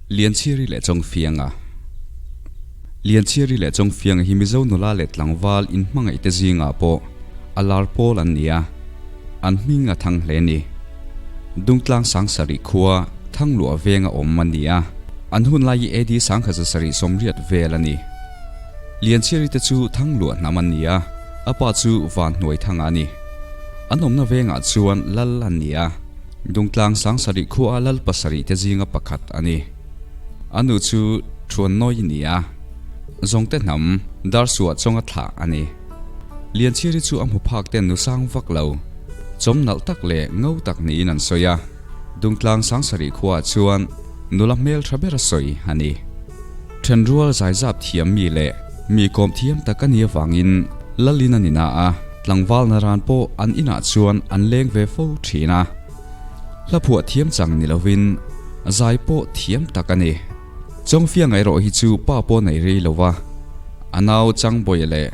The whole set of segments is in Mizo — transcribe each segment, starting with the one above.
Lianchhiari leh Chawngfianga Lianchhiari leh Chawngfianga hi Mizo nula leh tlangval inhmangaihte zingah pawh a lar pawl an ni a, an hming a thang hle ni. Dungtlang Sangsarih khua Thangluah venga awm a ni a, an hun lai hi AD 1180 vel a ni. Lianchhiari te chu Thangluah hnam an ni a, a pa chu Vanhnuai Thanga a ni. An awmna vengah chuan Lal an ni a, Dungtlang Sangsarih khua Lal pasarih te zinga pakhat a ni. A nu chu Thuannawi a ni a, Zawngte hnam Darsuah chawnga thlah a ni. Lianchhiari chu a hmu phak ten nu sang vak lo, chawm nalh tak leh ngo tak niin an sawi a, Dungtlang Sangsarih khuaah chuan nula hmel tha ber a sawi a ni. Thenrual zaizap thiam mi leh mi kawm thiam tak a nih avangin Lalin a ni na a, tlangval naran pawh an inah chuan an leng ve fo thin a. Hla phuah thiam chang ni lovin zai pawh thiam tak a ni. Chawngfiang erawh hi chu pa pawh nei rei lo va, a nau Changbawi leh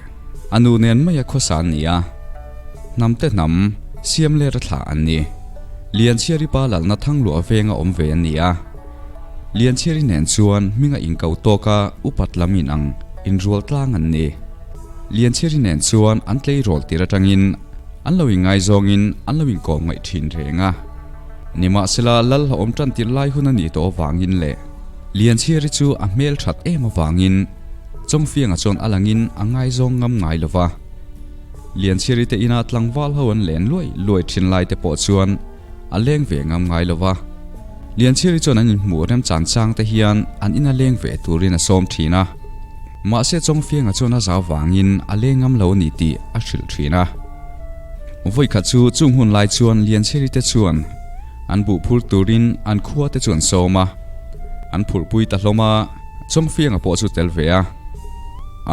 a nu nen maia khawsa an ni a, hnamte hnam siam ler a thlah an ni. Lianchhiari pa lalna Thangluah venga awm ve an ni a, Lianchhiari nen chuan hminga inko tawka upat lam inang inrual tlang an ni. Lianchhiari nen chuan an tleirawl tir atangin an lo ingaizawngin an lo inkawm ngaih thin reng a. Nimahsela lal hlauhawm tan tirh lai hun a nih tawh avangin leh Lianchhiari chu a hmel that em avangin Chawngfianga chuan a langin a ngaizawng ngam ngai lo va. Lianchhiari te ina tlangval ho an len luai luai thin lai te pawh chuan a leng ve ngam ngai lo va. Lianchhiari chuan an inhmuh remchan chang te hian an ina leng ve turin a sawm thin a. Mahse Chawngfianga chuan a zau vangin a leng ngam lo a ni tih a hrilh thin a. Vawikhat chu chung hun lai chuan Lianchheri te chuan an buh phur turin an khua te chu an sawm a, an phurhpui ta hlawm a, Chawngfianga pawh chu tel ve a.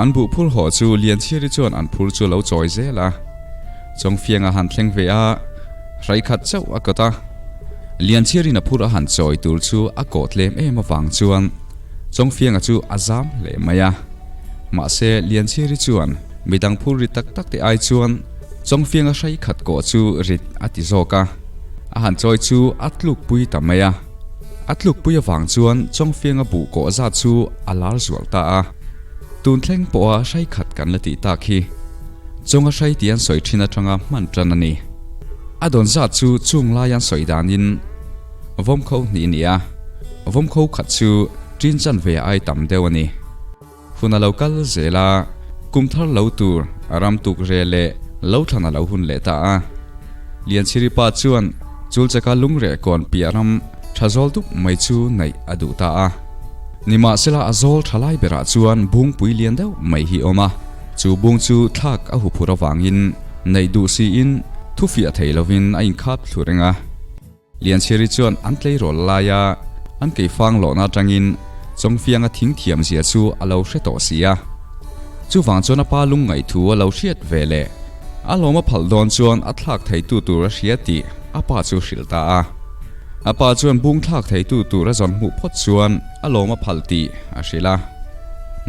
An buh phur haw chu Lianchheri chuan an phur chu lo chawi zel a, Chawngfianga han thleng ve a, hraikhat chauh a kawt a. Lianchheri'n a phur a han chawi tur chu a kawh tlem em avang chuan Chawngfianga chu a zam hle mai a. Mahse Lianchheri chuan Midang phur rit tak tak te ai chuan Chawngfianga hrai khat kawh chu rit a ti zawk a, a han chawi chu a tlukpui ta mai a. A tlukpui avang chuan Chawngfianga buh kawh zat chu a lar zual ta a. Tun thleng pawha hrai khat kan la tih tak hi Chawnga hrai tih an sawi thin atanga hman tan a ni. A dawn zat chu chung lai an sawi danin vawmkho hnih a ni a, vawmkho khat chu ṭin chanve ai tam deuh a ni. Hun a lo kal zel a, kum thar lo tur a ram tuk re leh lo thlan a lo hun leh ta a. Lianchhiri pa chuan Chulchaka lungreh kawn piah ram tha zawl dup mai chu neih a duh ta a. Nimahsela a zawl tha lai berah chuan bungpui lian deuh mai hi awm a, chu bung chu thlak a huphurh avangin neih duh siin thufiah thei lovin a inkhap thlu reng a. Lianchhiri chuan an tleirawl laia an keifang lawhna atangin Chawngfianga thing thiam zia chu a lo hre tawh si a. Chuvang chuan a pa lungngaih thu a lo hriat ve leh a lawm a phalh dawn chuan a thlak theitu tur a hria tih a pa chu hrilh ta a. A pa chuan bung thlak theitu tur a zawn hmuh phawt chuan a lawm a phalh tih a hrilh a.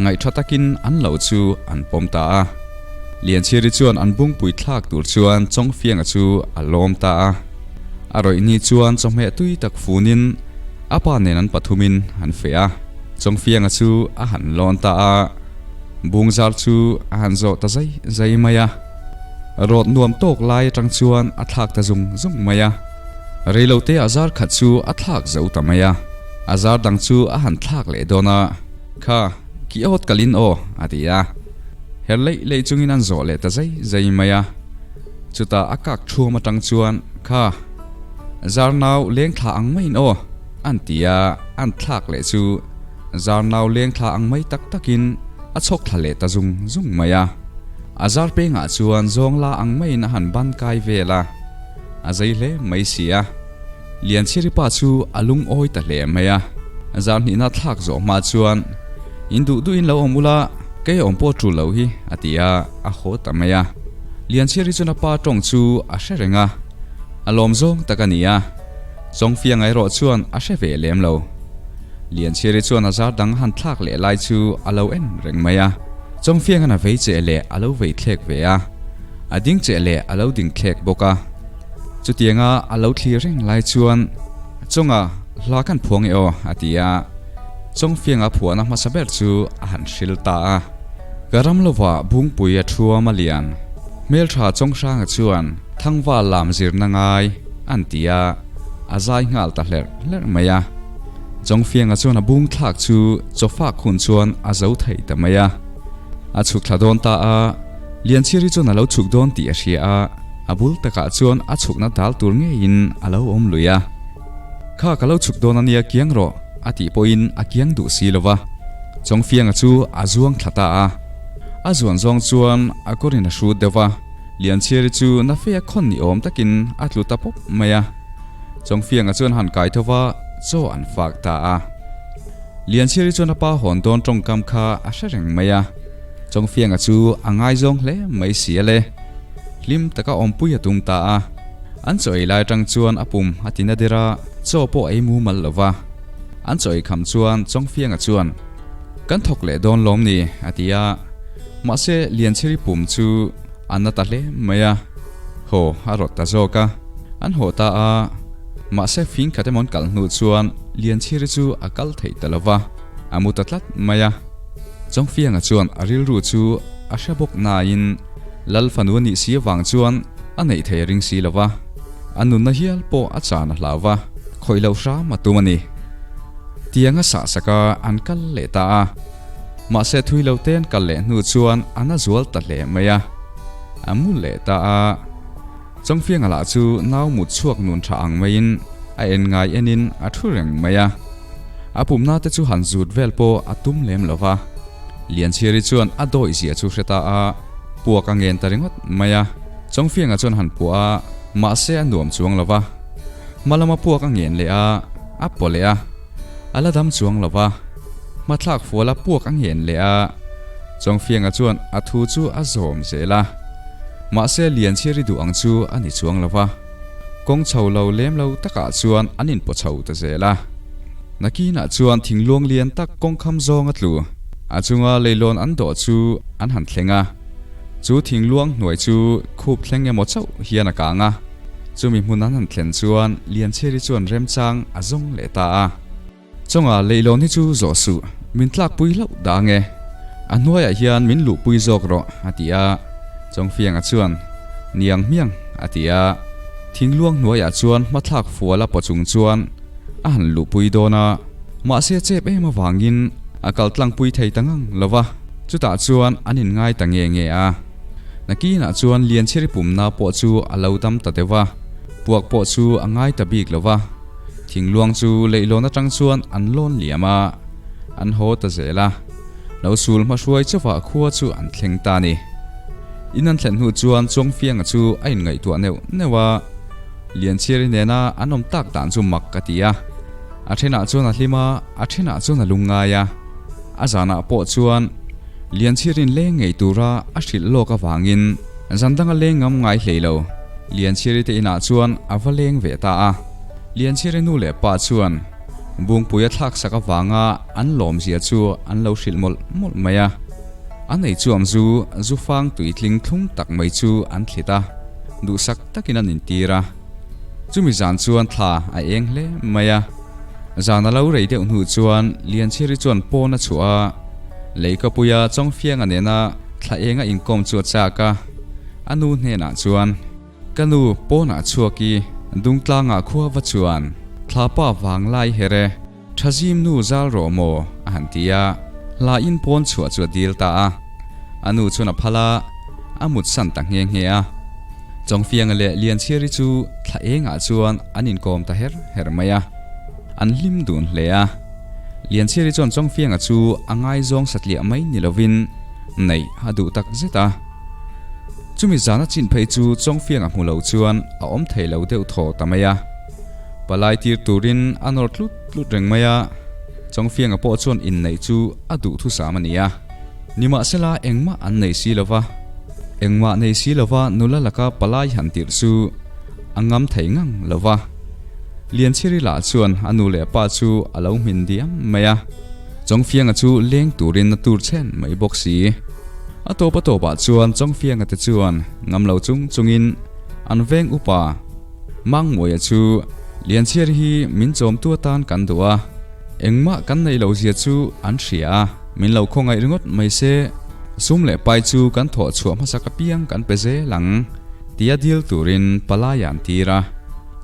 Ngaihtha takin an lo chu an pawm ta a. Lianchhiri chuan an bungpui thlak tur chuan Chawngfianga chu a lawm ta a. A rawih ni chuan chawhmeh tui tak funin a pa nen an pathumin an feh a, Chawngfianga chu a han lawn ta a, Bungzar chu a han zawh ta zai zai mai a, rawt nuam tawk lai atang chuan a thlak ta zung zung mai a, reilote a zar khat chu a thlak zo ta mai a, a zar dang chu a han thlak leh dawn a, Kha, ki awt kalin aw, a ti a, her leih leih chungin an zawh leh ta zai zai mai a. Chutah a kak thuam atang chuan, Kha, zar nau leng thla ang maiin aw, an ti a, an thlak leh chu zar nau leng thla ang mai tak takin a chhawk thla leh ta zung zung mai a. A zar pengah chuan zawng la ang maiin a han ban kai vel a, a zei hle mai si a. Lianchhiri pa chu a lungawi ta hle mai a, zar hnihna thlak zawh hma chuan, In duh duhin lo awm ula, kei awm pawh tul lo hi, a ti a, a haw ta mai a. Lianchhiri chuan a pa tawng chu a hre reng a, a lawm zawng tak a ni a, Chawngfianga erawh chuan a hre ve lem lo. Lianchhiri chuan a zar dang han thlak leh lai chu a lo en reng mai a, Chawngfianga'n a vei che leh a lo vei thlek ve a. A ding cheh leh a lo ding thlek bawk a. Chutianga a lo thlir reng lai chuan, Chawnga, hla kan phuang e aw, a ti a. Chawngfianga phuahna hmasa ber chu a han hril ta a. Ka ram lovah Bungpui a thuam a lian. Hmeltha Chawnghranga chuan Thangval lam zirna ngai an ti a, a zai nghal ta hlerh hlerh mai a. Chawngfianga chuan a bung thlak chu chawfak hun chuan a zo thei ta mai a. A chhuk thla dawn ta a, Lianchhiri chuan a lo chhuk dawn tih a hria a, a bul takah chuan a chhukna dal tur ngeiin a lo awm lui a. Kha ka lo chhuk dawn a nia kiang rawh a tih pawhin a kiang duh si lo va, Chawngfianga chu a zuang thla ta a. A zuan zawng chuan a kawrin a hrut deuh va, Lianchhiari chu na feia khawn ni awm takin a tlu ta pawp mai a. Chawngfianga chuan han kai tho va, chaw an fak ta a. Lianchhiari chuan a pa hawn dawn tawngkam kha a hre reng mai a, Chawngfianga chu a ngaizawng hle mai si a le. Hlim taka awmpui a tum ta a. An chaw ei lai atang chuan a pum a ti na der a, chaw pawh a ei mumal lo va. An chaw ei kham chuan Chawngfianga chuan, Kan thawk leh dawn lawm ni, a ti a. Mahse, Lianchhiri pum chu a na ta hle mai a, haw a rawt ta zawk a. An haw ta a, mahse fing khat emaw an kal hnu chuan Lianchhiri chu a kal theih ta lo va, a mu ta tlat mai a. Chawngfianga chuan a rilru chu a hre bawk nain Lal fanu a nih si avang chuan a neih thei a ring si lo va, a nunna hial pawh a chan a hlau va, khawih loh hram a tum a ni. Tiang a sah sak a, an kal leh ta a. Mahse thui lo te an kal leh hnu chuan a na zual ta hle mai a, a mu leh ta a. Chawngfianga lah chu nau mut chhuak nun tha ang maiin a en ngai enin a thu reng mai a. A pumna te chu han zut vel pawh a tum lem lo va. Lianchhiari chuan a dawih zia chu hre ta a, puak a ngen ta ringawt mai a. Chawngfianga chuan han puah a, mahse a nuam chuang lo va. Hma lama puak a ngen leh a, a paw leh a. A la dam chuang lo va. Hmathlak fuala puak a ngen leh a. Chawngfianga chuan a thu chu a zawm zel a. Mahse Lianchhiari duh ang chu a ni chuang lo va. Kawng chho lo lem lo takah chuan an inpaw chho ta zel a. Nakinah chuan thingluang lian tak kawngkham zawng a tlu. A chunga leilawn an dawh chu an han thleng a. Chu thingluang hnuai chu khup thleng emaw chauh hian a kang a. Chumi hmun an han thlen chuan Lianchhiari chuan remchang a zawng leh ta a. Chawnga leihlawn hi chu zawh suh, min tlakpui hlauh dah ange. A hnuaiah hian min luhpui zawk rawh, a ti a. Chawngfianga chuan, Niang hmiang, a ti a. Thingluang hnuaiah chuan hmathlak fual a paw chung chuan a han luhpui dawn a. Mahse chep em avangin a kal tlangpui thei ta ngang lo va, chutah chuan an inngai ta nge nge a. Nakinah chuan Lianchhiri pumna pawh chu a lo dam ta deuh va, puak pawh chu a ngai ta bik lo va. Thingluang chu leihlawn atang chuan an lawn liam a, an haw ta zel a. Lo sul hmahruai chauhah khua chu an thleng ta a ni. In an thlen hnu chuan Chawngfianga chu a inngaihtuah neuh neuh a, Lianchhiari nena an awm tak dan chu mak ka ti a. A thenah chuan a hlim a, a thenah chuan a lungngai a. A zanah pawh chuan Lianchhiarin leng ngei tura a hrilh lawk avangin zan danga leng ngam ngai hlei lo. Lianchhiari te inah chuan a va leng ve ta a. Lianchhiari nu leh pa chuan Bungpui a thlak sak avanga an lawmzia chu an lo hrilh mawlh mawlh mai a. An ei chuam zu zu fang tuitling thlum tak mai chu an thlit a, duhsak takin an intir a. Chumi zan chuan thla a eng hle mai a. Zan a lo rei deuh hnu chuan Lianchhiari chuan pawn a chhuah a, Leikapuia Chawngfianga nena thla enga inkawm chu a chak a. A nu hnenah chuan. Ka nu pawnah chhuak i Dungtlangah khua va chuan thlapa vang lai her e, Thazim nu zal rawh maw? a han ti a, hla in pawn chhuah chu a dil ta a. A nu chuan a phal a, a mut san ta nghe nghe a. Chawngfianga leh Lianchhiari chu thla engah chuan an inkawm ta her her mai a, an hlim dun hle a. Lianchhiari chuan Chawngfianga chu a ngaizawng satliah mai ni lovin neih a duh tak zet a. Chumi zana chin phei chu Chawngfianga hmu lo chuan a awm thei lo deuh thaw ta mai a. Palai tir turin a nawr tlut tlut reng mai a, Chawngfianga pawh chuan inneih chu a duh thusam a ni a. Nimahsela engmah an nei si lo va, engmah nei si lo va nula laka palai han tirh chu a ngam thei ngang lo va. Lianchhiri lah chuan a nu leh pa chu a lo hmin diam mai a, Chawngfianga chu leng turin a tur chhen mai bawk si. A tawp a tawpah chuan Chawngfianga te chuan ngam lo chung chungin an veng upa Mangmuaia chu Lianchhiar hi min chawmtu atan kan duh a, engmah kan neih loh zia chu an hria a, min lo khawngaih ringawt mai se, sum leh pai chu kan thawh chhuah hmasak apiang kan pe zel ang tia dil turin palai an tir a,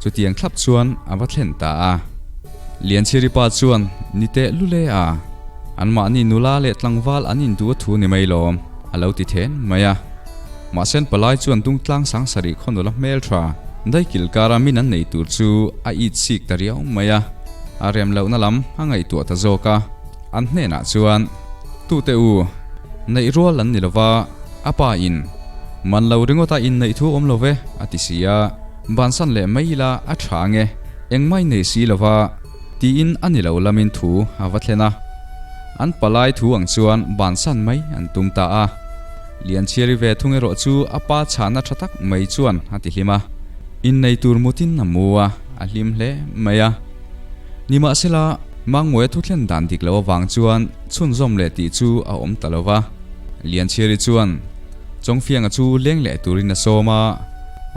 chutiang thlap chuan a va thlen ta a. Lianchhiri pa chuan ni teh lule a, anmahni nula leh tlangval an induh a thu ni mai lawm, a lo ti then mai a. Mahsen palai chuan Dungtlang Sangsarih khaw nula hmel tha daikil kara min an nei tur chu a it sik ta riau mai a, a rem lohna lam a ngaihtuah ta zawk a. An hnenah chuan, Tute u, neih rual an ni lova, a pa in man lo ringawta inneih thu awm lo ve, a ti si a. Bansan leh mai ila a tha nge, engmah i nei si lova, tiin a ni lo lamin thu a va thlen a. An palai thu ang chuan bansan mai an tum ta a. Lianchhiari ve thung erawh chu a pa chhahna tha tak mai chuan a ti hlim a. Innei tur mutin a mu a, a hlim hle mai a. Nimahsela, Mangmuaia thu thlen dan dik lo avang chuan chhunzawm leh tih chu a awm ta lo va. Lianchhiari chuan Chawngfianga chu leng leh turin a sawm a.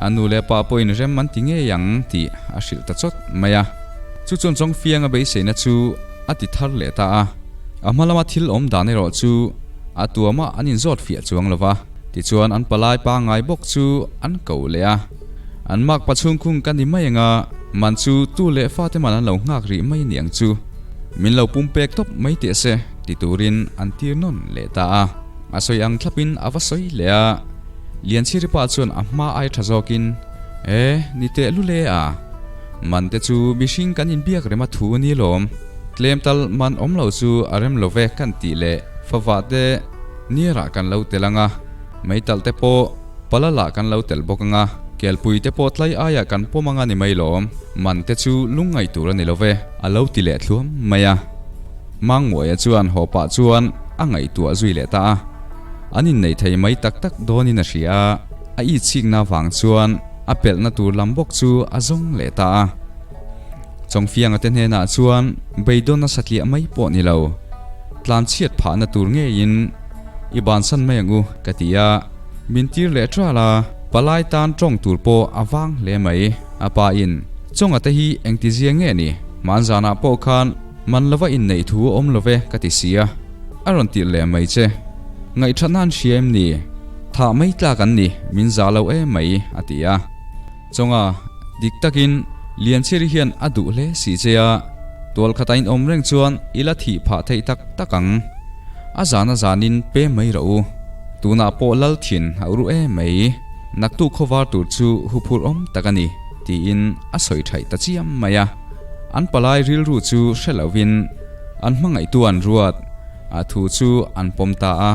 A nu leh pa pawhin rem an ti ngei ang tih a hrilh ta chawt mai a. Chu chuan Chawngfianga beiseina chu a ti thar leh ta a. A hma lama thil awm dan erawh chu a tuamah an inzawt fiah chuang lo va. Tichuan an palai pangngai bawk chu an ko leh a. An makpa chhungkhung ka ni mai anga man chu tu leh fate man an lo nghak rih mai aniang chu. Min lo pumpek tawp mai teh se ti turin an tir nawn leh ta a. A sawi ang thlapin a va sawi leh a. Lianchhiri pa chuan a hma ai tha zawkin, E, ni teh lule a. Man te chu mihring kan inbiak rem a thu a ni lawm. Tlem tal man awm lo chu a rem lo ve kan tih leh favah te nirah kan lo tel ang a, meitalh te pawh pala lah kan lo tel bawk ang a, kelpui te pawh tlai aiah kan pawm ang a ni mai lawm. Man te chu lungngaih tur a ni lo ve, a lo ti leh thluam mai a. Mangmuaia chuan haw pah chuan a ngaihtuah zui leh ta a. An innei thei mai tak tak dawnin a hria a, a itchikna vang chuan a pelhna tur lam bawk chu a zawng leh ta a. Chawngfianga te hnenah chuan beidawn a satliah mai pawh ni lo, tlanchhiat phahna tur ngeiin i bansan mai ang u ka ti a, min tir leh ṭal a, palai tan ṭawng tur pawh a vang hle mai. A pa in, Chawnga te hi engtizia nge ni? Hmanzanah pawh khan Man lova inneih thu a awm lo ve ka ti si a, a rawn tirh leh mai che. Ngaihthatna an hria em ni? Thah mai tlak an ni, min za lo em mai, a ti a. Chawnga, dik takin Lianchhiri hian a duh hle si che a, tual khata in awm reng chuan i la thih phah theih tak tak ang. A zan a zanin pe mai rawh u. Tunah pawh lal thin a uru em mai, naktuk khawvar tur chu huphurh awm tak a ni, tiin a sawi thaih ta chiam mai a. An palai rilru chu hre lovin an hmangaihtu an ruat a thu chu an pawm ta a.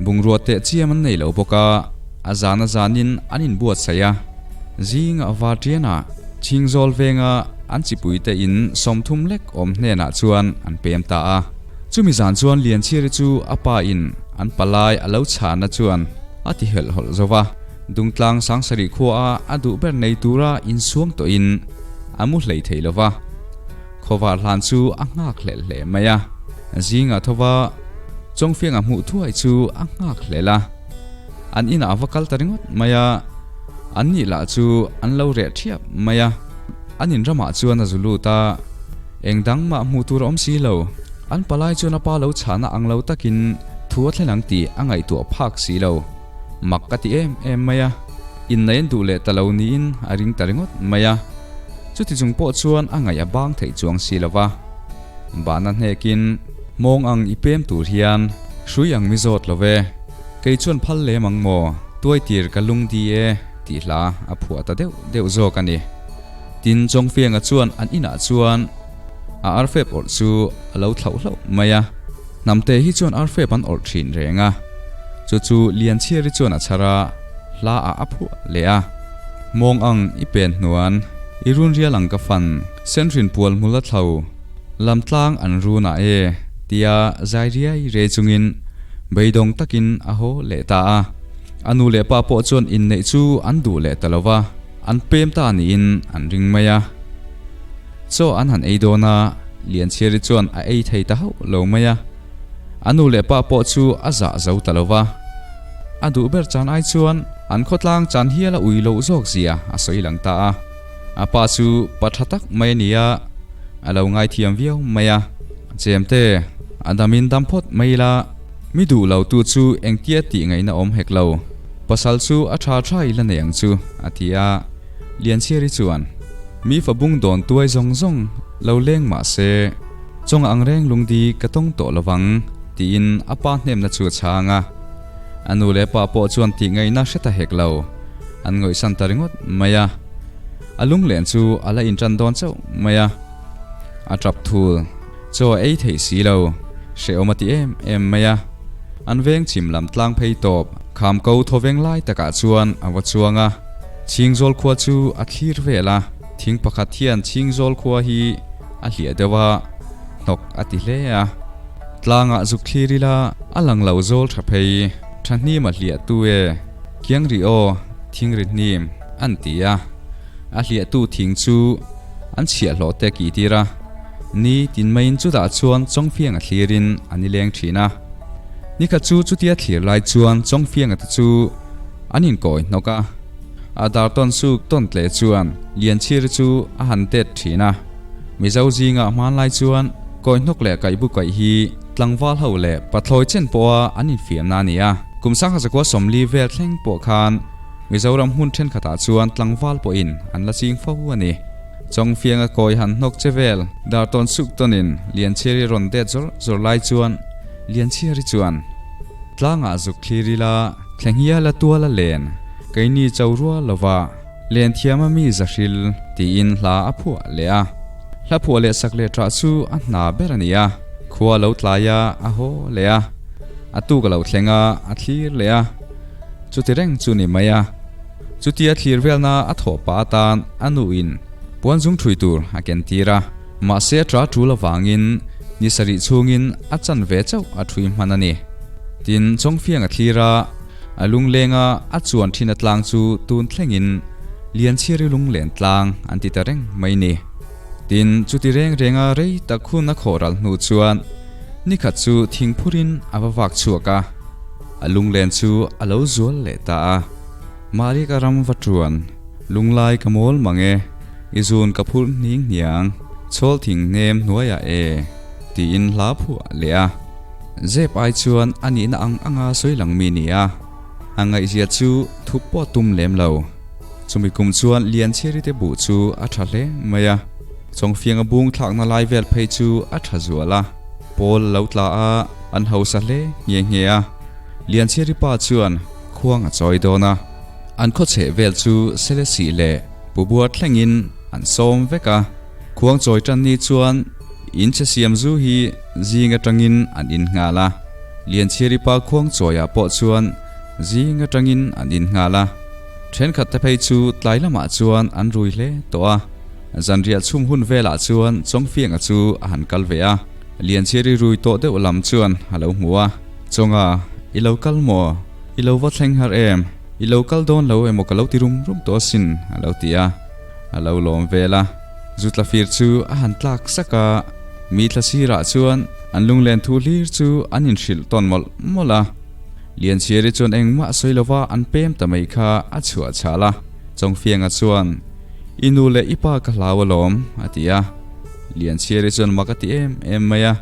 Bungrua teh chiam an nei lo bawk a, a zan a zanin an inbuatsaih a. Zingah Vartianah Chhingzawl venga an chipuite in 30 lek awm hnenah chuan an pem ta a. Chumi zan chuan Lianchhiri chu a pa in an palai a lo chhahna chuan a ti helhhawlh zo va. Dungtlang Sangsarih khuaa a duh ber nei tura insuang tawhin a mu hlei thei lo va, khawvar hlan chu a nghak hlelh hle mai a. Zingah thova Chawngfianga hmuh thuai chu a nghak hlelh a, an inah a va kal ta ringawt mai a, an nih lah chu an lo reh thiap mai a. An inramah chuan a zu lut a, eng dang mah hmuh tur a awm si lo. An palai chuan a pa lo chhahna ang lo takin thu a thlen ang tih a ngaihtuah phak si lo. Mak ka ti em em mai a, inneih an duh leh ta lo niin a ring ta ringawt mai a. Chuti chung pawh chuan a ngaih a bang theih chuang si lo va. Bahna hnekin mawng ang i pem tur hian hrui ang mi zawt lo ve, kei chuan phal lem ang maw, tuaitir ka lung di e tih hla a phuah ta deuh deuh zawk a ni. Tin, Chawngfianga chuan an inah chuan a arfep awrh chu a lo thlauh hlauh mai a. Hnamte hi chuan arfep an awrh thin reng a, chu chu Lianchhiari chuan a chhar a, hla ah a phuah leh a. Mawng ang i pen hnuan, i run rial ang ka fan, senhrin pual hmul a thlo, lamtlang an run ah e, tia zai riai riai chungin beidawng takin a haw leh ta a. A nu leh pa pawh chuan inneih chu an duh leh ta lo va, an pem ta niin an ring mai a. Chaw an han ei dawn a, Lianchhiari chuan a ei thei ta hauh lo mai a. A nu leh pa pawh chu a zah zo ta lo va. A duh ber chan ai chuan an khawtlang chan hial a ui loh zawk zia a sawi lang ta a. A pa chu pa tha tak mai a ni a, a lo ngaithiam viau mai a. Chemte, a damin dam phawt mai ila, mi duh lo tu chu engtia tih ngaihna awm hek lo. Pasal chu a tha tha ila nei ang chu, a ti a. Lianchhiari chuan, Mi fa bung dawn tuai zawng zawng lo leng mah se, chawng ang reng lungdi ka tawng tawh lo vang, tiin a pa hnemna chu a chhang a. A nu leh pa pawh chuan tih ngaihna hre ta hek lo, an ngawihsan ta ringawt mai a. A lunglen chu a la inṭan dawn chauh mai a. A ṭap thul, chaw a ei theih si lo, hrehawm a ti em em mai a. An veng chim lam tlang phei tawp, kham ko thaw veng lai takah chuan a va chuang a. Chhingzawl khua chu a thlir vel a, thing pakhat hian Chhingzawl khua hi a hliah deuh a, hnawk a ti hle a. Tlangah zuk thlir ila a lang lo zawl tha phei, tha hnim a hliah tu e, kiang ri aw, thing ri hnim, an ti a. A hliah tu thing chu an chhiahhlawh te kih tir a, ni tin maiin chutah chuan Chawngfianga thlirin a ni leng thin a. Nikhat chu chutia thlir lai chuan Chawngfianga te chu an inkawi hnawk a, a dar tawn suk tawn tle chuan Lianchhiri chu a han tet thin a. Mizo zingah hmanlai chuan kawi hnawk leh kaih bu kaih hi tlangval ho leh pathlawi chen pawha an infiamna a ni a. Kum sangha zakua 40 vel thleng pawh khan Mizoram hmun thenkhatah chuan tlangval pawhin an la ching fo a ni. Chawngfianga kawi han hnawk che vel dar tawn suk tawnin Lianchhiari rawn det zawr zawr lai chuan Lianchhiari chuan tlangah zuk thlir ila thlenghiala tuala len keini cho rual lova Len thiam a mi zahril tiin hla a phuah leh a. Hla phuah leh sak leh ṭah chu a hna ber a ni a. Khua lo tlai a, a haw leh a. A tuk a lo thleng a, a thlir leh a. Chuti reng chu ni mai a. Chutia thlir velna a thawh pah atan a nuin puan zung ṭhui tur a ken tir a. Mahse a ṭa ṭul avangin ni sarih chhungin a chan ve chauh a ṭhui hman a ni. Tin, Chawngfiang a thlir a. A lunglenga a chuan thin a tlang chu tun thlengin Lianchhiari lunglen tlang an ti ta reng mai ni. Tin, chuti reng renga rei tak hun a khawh ral hnu chuan nikhat chu thingphurin a va vak chhuak a, a lunglen chu a lo zual leh ta a. Mahni ka ram va tuan, lunglai ka mawl mang e, i zun ka phurh hning hniang, chhawl thing hnem hnuaiah e, tiin hla phuah leh a. Zep ai chuan a nihna ang anga sawi lang mi ni a, a ngaihzia chu thup pawh tum lem lo. Chumi kum chuan Lianchhiari te buh chu a tha hle mai a, Chawngfianga bung thlakna lai vel phei chu a tha zual a, pawl a lo tla a, an hausa hle nghe nghe a. Lianchhiari pa chuan khuang a chawi dawn a, an khawchheh vel chu Selesih leh Pubua thlengin an sawm vek a, khuang chawi tan ni chuan in che siam zu hi Zing atangin an in nghal a, Lianchhiari pa khuang chawiah pawh chuan zing atangin an in nghal a. Thenkhat te phei chu tlai lamah chuan an rui hle tawh a. Zanriah chhum hun velah chuan Chawngfianga chu a han kal ve a. Lianchhiari rui tawh deuh lam chuan a lo hmu a, Chawnga, i lo kal maw? I lo va thleng har em? I lo kal dawn lo emaw ka lo ti rum rum tawh asin, a lo ti a. A lo lawm vel a. Zutlafir chu a han tlak sak a. Mi thla sirah chuan an lunglen thu hlir chu an inhrilh tawn mawlh mawlh a. Lianchhiari chuan engmah sawi lova an pem ta mai kha a chhuah chhal a. Chawngfianga chuan, I nu leh i pa ka hlau alawm, a ti a. Lianchhiari chuan mak a ti em em mai a,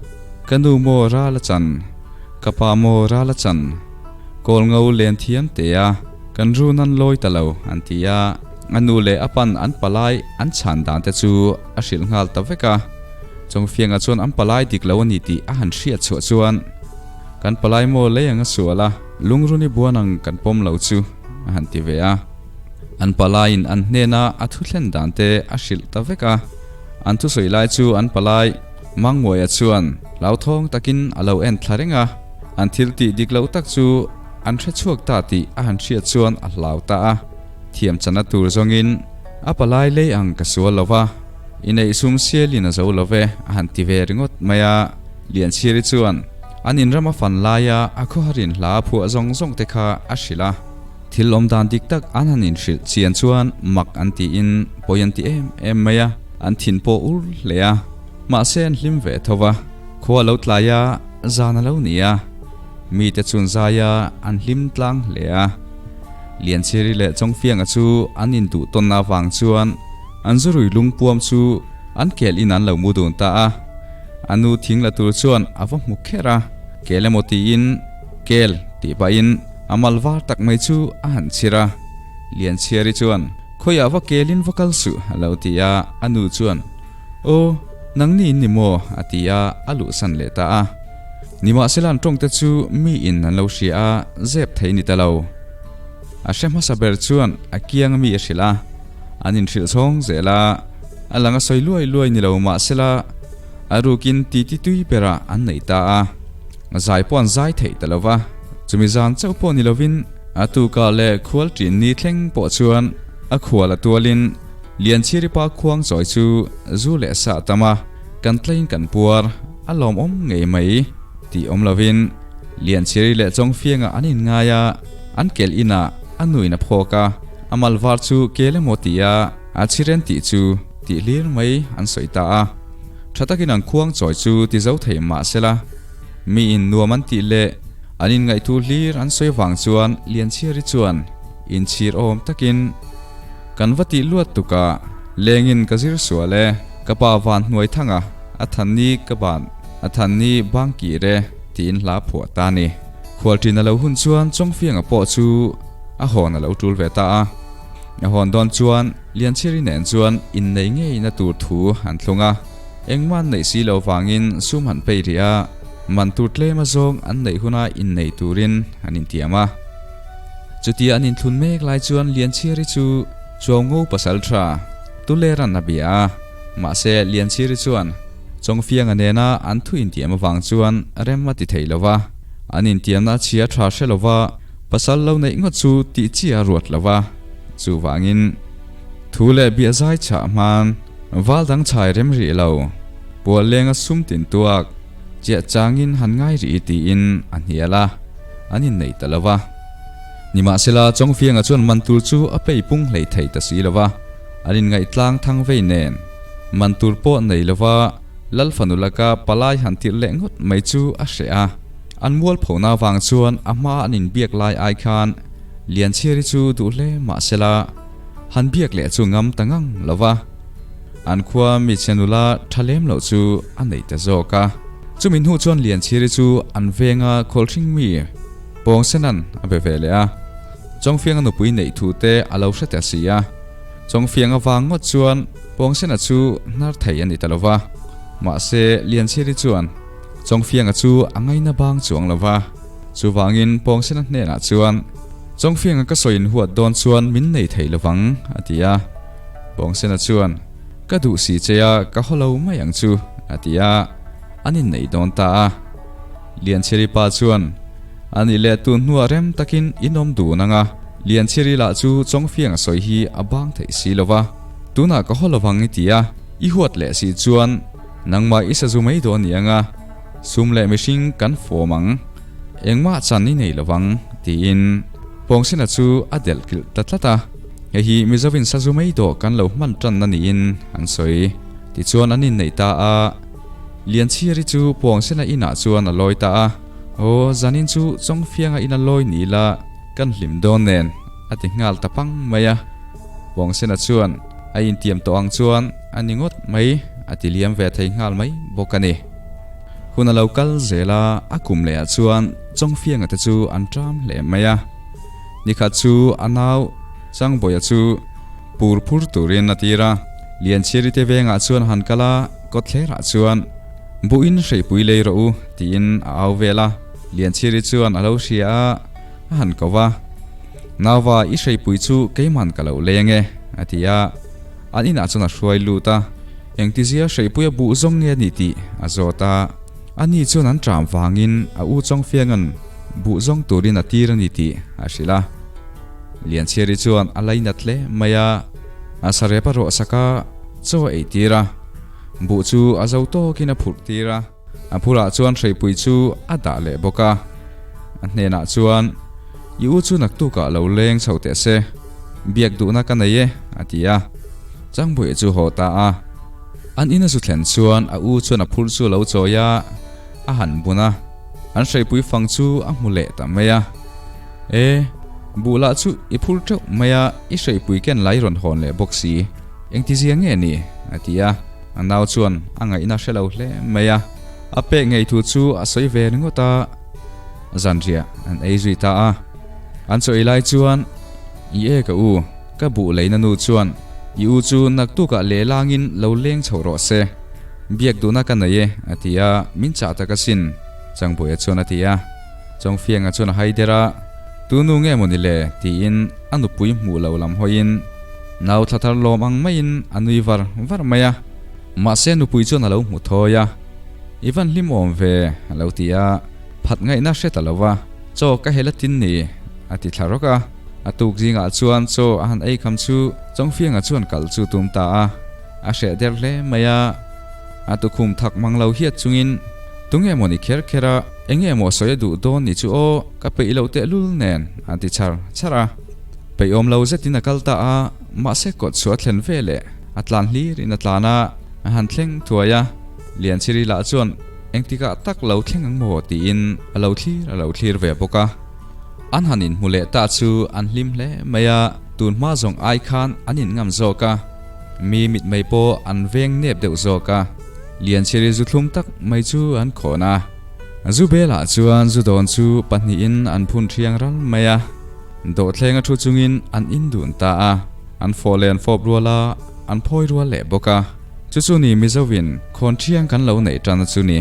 Ka nu maw ral a chan? Ka pa maw ral a chan? Kawl ngo len thiam te a, kan run an lawi ta lo, an ti a. A nu leh a pan an palai an chhan dan te chu a hrilh nghal ta vek a. Chawngfianga chuan an palai dik lo a ni tih a han hriat chhuah chuan, Kan palai maw lei ang a sual a, lungruni buan ang kan pawm lo chu, a han ti ve a. An palaiin an hnena a thu thlen dan te a hrilh ta vek a. An thusawi lai chu an palai Mangmuaia chuan hlauthawng takin a lo en thla reng a. An thil tih dik loh tak chu an hre chhuak ta tih a han hriat chuan a hlau ta a. Thiam chana tur zawngin a palai lei ang ka sual lo va. I neih sum sialin a zo lo ve, a han ti ve ringawt mai a. Lianchhiri chuan an inram a fan laia a khawharin hla a phuah zawng zawng te kha a hrilh a. Thil awm dan dik tak an han inhrilh chian chuan mak an tiin pawi an ti em em mai a, an thin pawh ur hle a. Mahse an hlim ve tho va, khua a lo tlai a, zan a lo ni a. Mite chun zaia an hlim tlang hle a. Lianchhiri leh Chawngfianga chu an induh tawnna avang chuan an zurui lungpuam chu an kel in an lo mu dun ta a. A nu thing la tur chuan a va hmu kher a, kel emaw tiin kel tih pahin a mal var tak mai chu a han chhir a. Lianchhiari chuan, Khawiah va kelin va kal suh a lo ti a, a nu chuan, Aw, nangni in ni maw? a ti a, a luhsan leh ta a. Nimahsela an tawngte chu mi in an lo hria a, zep thei ni ta lo. A hre hmasa ber chuan a kiang mi a hrilh a, an inhrilh chhawng zel a, a lang a sawi luai luai ni lo mahsela a rukin titi tui berah an neih ta a, zai pawh an zai theih ta lo va, chumi zan chauh pawh ni lovin a tukah leh khual ṭin ni thleng pawh chuan a khual a tualin Lianchhiri pa khuang chawi chu zu leh sa a tam a, kan tlain kan puar, a lawmawm ngei mai tih awm lovin Lianchhiri leh Chawngfianga an inngai a, an kelh inah a nuin a phawk a, a mal var chu kel emaw ti a, a chhiren tih chu tih hlir mai an sawi ta a. Tha takin an khuang chawi chu ti zo thei mah sela, miin nuam an tih leh an inngaihtu hlir an sawi vang chuan Lianchhiri chuan inchhir awm takin, Kan va tih luat tukah lengin ka zir sual e, ka pa van hnuai thanga a than ni ka ban a than ni bang kir e tiin hla phuah ta ni. Khualṭin a lo hun chuan Chawngfianga pawh chu a hawn a lo ṭul ve ta a. A hawn dawn chuan Lianchhiri nen chuan innei ngeina tur thu an thlung a, engmah an neih si lo vangin sum han pei rih a, man tur tlem azawng an neih huna innei turin an intiam a. Chutia an inthlun mek lai chuan Lianchhiari chu Chuaungo pasal tha Tuleran a bia a, mahse Lianchhiari chuan Chawngfianga nena an thu intiam avang chuan rem a ti thei lo va, an intiamna a chhia tha hre lo va, pasal lo neih ngawt chu tih chi a ruat lo va, chuvangin thu leh bia zai chhah hman val dang chhai rem rih lo, pual lenga sum tin tuak chiah changin han ngai rih tiin a hnial a. An inneih ta lo va. Nimahsela, Chawngfianga chuan man tur chu a pei pung hlei thei ta si lo va, an inngaih tlang thang vei nen. Man tur pawh nei lo va, Lal fanu laka palai han tirh leh ngawt mai chu a hreh a. An mualphona avang chuan a hma an inbiak lai ai khan Lianchhiari chu duh hle mahsela, han biak leh chu ngam ta ngang lo va. An khua michhe nula tha lem loh chu a nei ta zawk a. Chumi hnu chuan Lianchhiri chu an venga khawlhring mi Pawngsenan a be ve leh a. Chawngfianga nupui neih thu te a lo hre ta si a. Chawngfianga vang ngawt chuan Pawngsena chu hnar thei a ni ta lo va. Mahse Lianchhiri chuan Chawngfianga chu a ngaina bang chuang lo va. Chuvangin Pawngsena hnenah chuan Chawngfianga ka sawi inhuat dawn chuan min nei thei lo vang a ti a. Pawngsena chuan, Ka duh si che a, ka haw lo mai ang chu, a ti a, an inneih dawn ta a. Lianchhiri pa chuan, A nih leh tun hnuah rem takin in awm dun ang a, Lianchhiri lah chu Chawngfianga sawi hi a bang theih si lo va, tunah ka haw lo vang i ti a, i huat leh si chuan nangmah i sazu mai dawn ni ang a, sum leh mihring kan fawm ang, engmah chan i nei lo vang, tiin Pawngsena chu a delh kilh ta tlat a. Hei hi Mizovin sazu mai dawh kan lo hman tanna niin an sawi. Tichuan an inneih ta a, Lianchhiri chu Puangsena inah chuan a lawi ta a, Aw, zanin chu Chawngfianga ina lawi ni ila kan hlim dawn nen, a ti nghal ta pang mai a. Puangsena chuan a intiam tawh ang chuan a ni ngawt mai, a ti liam ve thei nghal mai bawk a ni. Hun a lo kal zel a, a kum lehah chuan Chawngfianga te chu an ṭam hle mai a. Nikhat chu a nau Changbawiha chu pur phur turin a tir a, Lianchhiri te vengah chuan a han kal a, kawtthlerah chuan Buhin hreipui lei rawh u tiin a au vel a, Lianchhiri chuan a lo hria a, a han ko va, Nauva i hreipui chu keiman ka lo leng e a ti a, an inah chuan a hruai lut a, engtizia hreipuia buh zawng nge a nih tih a zawt a. Ani chuan an ṭam vangin a u Chawngfianga'n buh zawng turin a tir a ni tih a hrilh a. Lianchhiari chuan a lainat hle mai a, a sarep a rawh sak a, chaw a ei tir a. Buh chu a zo tawkin a phurh tir a, a phurah chuan hreipui chu a dah leh bawk a. A hnenah chuan, I u chu naktukah lo leng chho teh se, biak duhna ka nei e, a ti a. Changbuia chu haw ta a. An ina zu thlen chuan a u chuan a phur chu a lo chawi a, a han bun a. An hreipui fang chu a hmu leh ta mai a. E, buh lah chu i phur teuh mai a, i hreipui ken lai rawn hawn leh bawk si. Engtizia nge ni? a ti a. A nau chuan a ngaihna hre lo hle mai a. A pek ngei thu chu a sawi ve ringawt a, zanriah an ei zui ta a. An chaw ei lai chuan, I e ka u, ka buh leina nu chuan i u chu naktukah lehlangin lo leng chho rawh se. Biak duhna ka nei e, a ti a, min chah tak asin, Changbuaia chuan a ti a. Chawngfianga chuan a hai der a, Tu nu nge maw ni le? tiin a nupui hmuh lo lam hawiin nau thla thar lawm ang maiin a nui var var mai a. Mahse nupui chuan a lo hmu thawi a, I van hlim awm ve, a lo ti a, phat ngaihna hre ta lo va, Chaw ka hel a tin ni, a ti thla rawk a. A tuk zingah chuan chaw a han ei kham chu Chawngfianga chuan kal chu tum ta a. A hreh der hle mai a, a tukhum thak mang lo hiat chungin, Tunge maw ni kher kher a, enge maw sawi a duh dawn ni chu aw, ka peih loh tehlul nen, a ti char char a. Peihawm lo zetin a kal ta a, mahse kawt chu a thlen ve leh a tlan hlir in a tlan a, a han thleng thuai a. Lianchiri lah chuan engtikah tak lo thleng ang maw tiin a lo thlir a lo thlir ve bawk a. An han inhmu leh ta chu an hlim hle mai a, tun hma zawng ai khan an inngam zawk a. Mi mitmei pawh an veng nep deuh zawk a, Lianchiri zu thlum tak mai chu an khawn a. Zu belah chuan zu dawn chu pahnihin an phun thiang ral mai a, dawhthleng a thu chungin an in dun ta a, an fawh leh an fawp rual a, an phawi rual leh bawk a. Chu chu ni Mizovin khawn thiang kan lo neih tan a chu ni.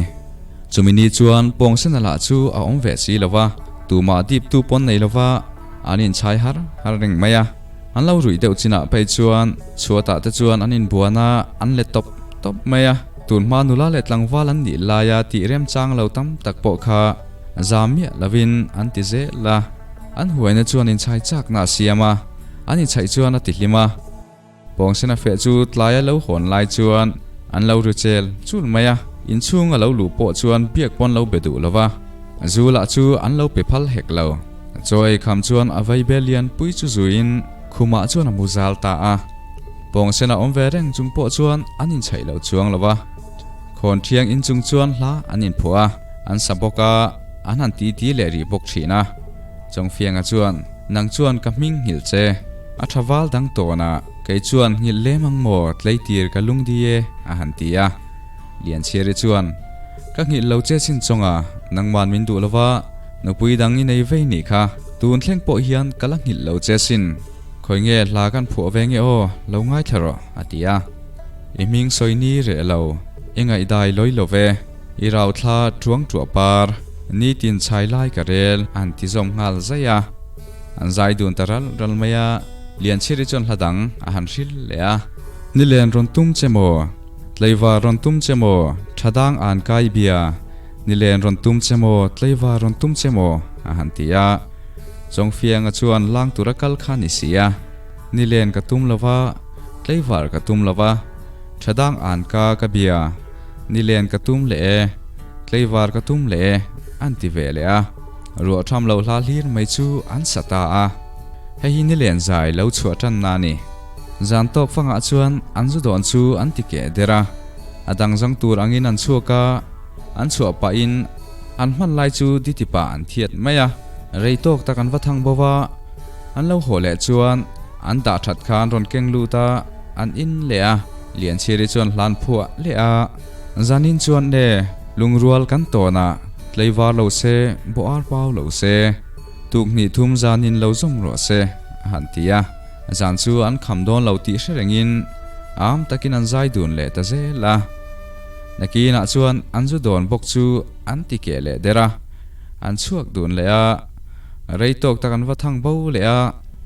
Chumi ni chuan Pawngsena lah chu a awm ve si lo va, tumah dip tu pawn nei lo va, an inchhai har har reng mai a. An lo ruih deuh chinah phei chuan chhuatah te chuan an inbuan a, an let tawp tawp mai a. Tun hma nula leh tlangval an nih laia tih remchang lo tam tak pawh kha zam miah lovin an ti zel a. An huaina chuan inchhai chakna a siam a, an inchhaih chuan a ti hlim a. Pawngsena feh chu tlaia lo hawn lai chuan an lo ri chel chul mai a, inchhung a lo luh pawh chuan biak pawn lo be duh lo va, zu lah chu an lo pe phal hek lo. Chaw ei kham chuan a vaibe lian pui chu zuiin khumah chuan a mu zal ta a. Pawngsena awm ve reng chung pawh chuan an inchhaih lo chuang lo va, khawn thiang inchung chuan hla an inphuah a, an sa bawk a, an han titi leh rih bawk thin a. Chawngfianga chuan, Nang chuan ka hming nghilh che. A tha val dang tawn a, kei chuan nghilh lem ang maw, tleitir ka lung di e, a han ti a. Lianchhiari chuan, Ka nghilh lo che chin chawng a, nangman min duh lova, nupui dang i nei vei nih kha, tun thleng pawh hian ka la nghilh lo che sin. Khawi nge hla kan phuah ve nge aw, lo ngaithla rawh, a ti a. I hming sawi ni reh lo, i ngaihdai lawi lo ve. I rauthla tuang tuah par, nitin chhai lai ka rel a han ti zawm nghal zai a. An zai dun ta ral ral mai a, Lianchhiri chuan hla dang a han hril leh a. Nilen rawn tum che maw? Tleivar rawn tum che maw? Tha dang an kai bia. Nilen rawn tum che maw? Tleivar rawn tum che maw? a han ti a. Chawngfianga chuan lang tura kal kha ni si a. Nilen ka tum lo va, tleivar ka tum lo va. Tha dang an ka ka bia, nilen ka tum leh e, tleivar ka tum leh e, an ti ve leh a. Ruah tham loh hla hlir mai chu an sa ta a. Hei hi nilen zai lo chhuah tanna a ni. Zan tawk fangah chuan an zu dawn chu an ti keh der a. A dang zang tur angin an chhuak a, an chhuah pahin an hman lai chu ditipah an thiat mai a. Rei tawk tak an va thang bo va, an lo haw leh chuan an dah that kha an rawn keng lut a. An in leh a, Lianchhiri chuan hlan phuah leh a, Zanin chuan le, lungrual kan tawn a, tleivar lo se, bawh ar pau lo se, tuk hnih thum zanin lo zawm rawh se, a han ti a. Zan chu an kham dawn lo tih hre rengin am takin an zai dun leh ta zel a. Nakinah chuan an zu dawn bawk chu an ti keh leh der a, an chhuak dun leh a, rei tawk tak an va thang bo leh a.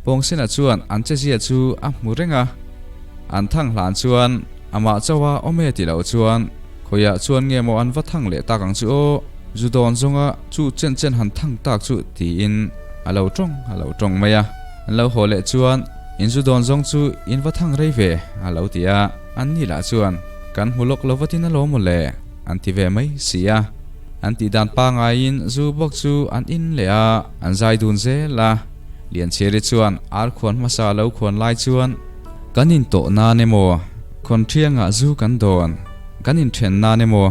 Pawngsena chuan an chezia chu a hmu reng a, an thang hlan chuan amah chauha awm e ti lo chuan khawiah chuan nge maw an va thang leh tak ang chu aw, zu dawn zawnga chu chen chen han thang tak chu tiin a lo tawng a lo tawng mai a. An lo haw leh chuan in zu dawn zawng chu in va thang rei ve a lo ti a, an ni lah chuan kan hmu lawk lo vatin a lo maw le an ti ve mai si a. An tih dan pangaiin zu bawk chu an in leh a, an zai dun zel a. Lianchhiri chuan ar khuan hmasa lo khuan lai chuan, Kan intawh nan emaw, khawn thiangah zu kan dawn, kan inthen nan emaw,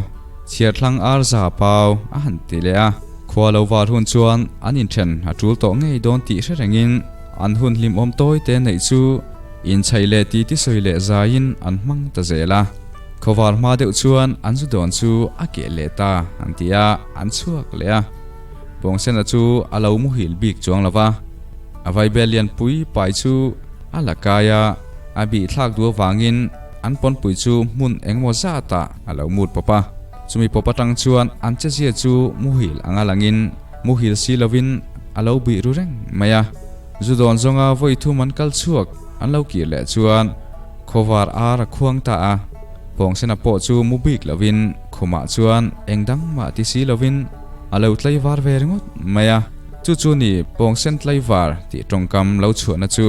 chhiarthlang ar za pau a han ti leh a. Khua lo var hun chuan an inthen a tul tawh ngei dawn tih hre rengin an hun hlimawm tawi te neih chu inchhaih leh titi sawi leh zaiin an hmang ta zel a. Khawvar hma deuh chuan an zu dawn chu a keh leh ta an ti a, an chhuak leh a. Pawngsena chu a lo muhil bik chuang lo va, a vaibel lianpui pai chu a la kai a, a bih thlak duh avangin an pawnpui chu hmun engemaw zatah a lo mut pawp a. Chumi pawp atang chuan an chezia chu muhil anga langin muhil si lovin a lo bih ru reng mai a. Zu dawn zawnga vawi thum an kal chhuak an lo kir leh chuan khawvar ar a khuang ta a. Pawngsena pawh chu mu bik lovin khumah chuan eng dang mah ti si lovin a lo tlaivar ve ringawt mai a. Chu chu ni pawngsen tlaivar tih tawngkam lo chhuahna chu.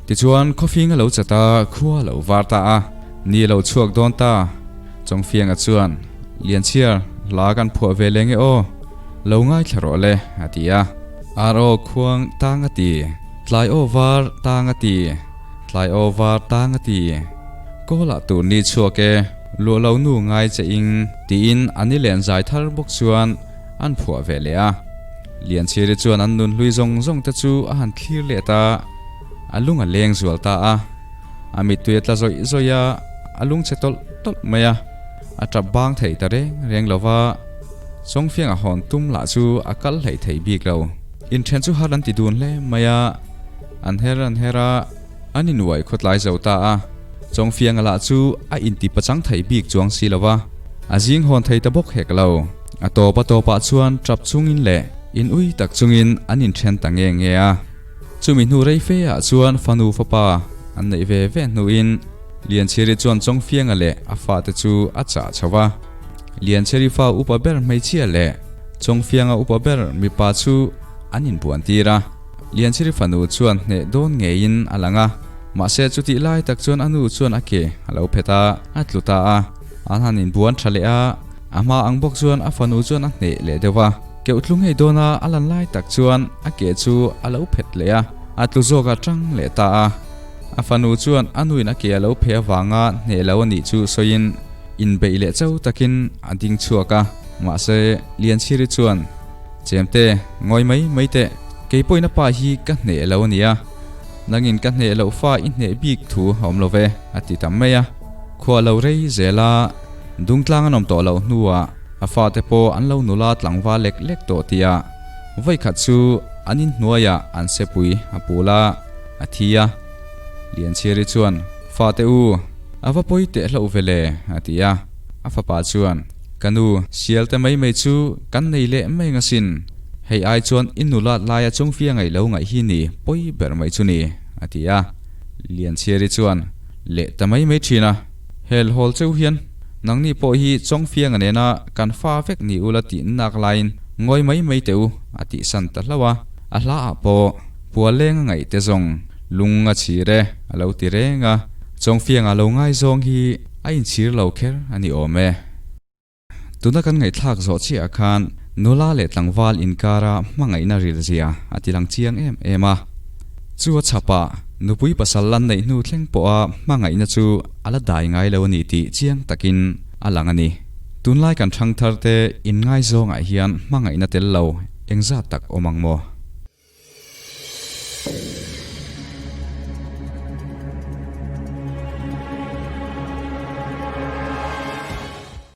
Tichuan khawfing a lo chat a, khua a lo var ta a. Ni a lo chhuak dawn ta. Chawngfianga chuan, Lianchhiar, hla kan phuah ve leng e aw, lo ngaithla rawh le, a ti a. Ar aw khuang tang a ti, tlai aw var tang a ti, tlai aw var tang a ti. Kawlah tur ni chhuak e, luah lo nu ngai che ing, tiin a ni len zai thar bawk chuan an phuah ve leh a. Lianchhiari chuan an nun hlui zawng zawng te chu a han thlir let a, a lung a leng zual ta a. A mittui a tla zawih zawih a, a lungchhe tawlh tawlh mai a, a tap bang thei ta reng reng lo va, Chawngfiang a hawn tum lah chu a kal hleih thei bik lo. Inthen chu har an ti dun hle mai a, an her an her a, an inuai khawtlai zo ta a, Chawngfianga lah chu a inti pachang thei bik chuang si lo va, a zing hawn thei ta bawk hek lo. A tawp a tawpah chuan tap chungin leh in ui tak chungin an inthen ta nge nge a. Chumi hnu rei fe ah chuan fanu fapa an neih ve ve hnuin Lianchheri chuan Chawngfianga leh a fate chu a chah chho va. Lianchheri fa upa ber hmeichhia leh Chawngfianga upa ber mipa chu an inbuan tir a. Lianchheri fanu chuan hneh dawn ngeiin a lang a, mahse chutih lai tak chuan a nu chuan a ke a lo phet a, a tlu ta a. An han inbuan tha leh a, a hma ang bawk chuan a fanu chuan a hneh leh deuh va. Keuh tlu ngei dawna a lan lai tak chuan a ke chu a lo phet leh a, a tlu zawk a tang leh ta a. A fanu chuan a nuin a ke a lo pheh avanga hneh lo a nih chu sawiin inbeih leh cho takin a ding chhuak a. Mahse, Lianchhiri chuan, Chemte, ngawi mai mai teh, kei pawhin a pa hi ka hneh lo a nia, nangin ka hneh loh fa i hneh bik thu a awm lo ve, a ti ta mai a. Khua lo rei zel a, dungtlang an awm tawh loh hnuah a fate pawh an lo nula tlangval lek lek tawh tih a, vawikhat chu an inhnuaiah an sepui a pul a, a thi a. Lianchhiari chuan, Fate u, a va pawi teh hlauh ve le, a ti a. A fapa chuan, Ka nu, sial te mai mai chu kan nei leh mai ang asin. Hei ai chuan i nulat laia chungfia ngaih lo ngaih hi ni pawi ber mai chu ni, a ti a. Lianchhiari chuan, Leh ta mai mai thin a. Hel hawl cheu hian nangni pawh hi Chawngfianga nena kan fa vek ni ula tih nak laiin ngawi mai mai teh u a tih san ta hlauh a. A hla ah pawh Pualeng a ngaih te zawng lung a chhir e a lo ti reng a. Chawngfianga lo ngaizawng hi a inchhir lo kher a ni awm e. Tuna kan ngaihthlak zawh chiah ah khan nula leh tlangval inkara hmangaihna rilzia a ti lang chiang em em a. Chu a chhapah nupui pasal lan neih hnu thleng pawha hmangaihna chu a la dai ngai lo a ni tih chiang takin a lang a ni. Tunlai kan thangthar te inngaizawngah hian hmangaihna tel lo engzat tak awm ang maw?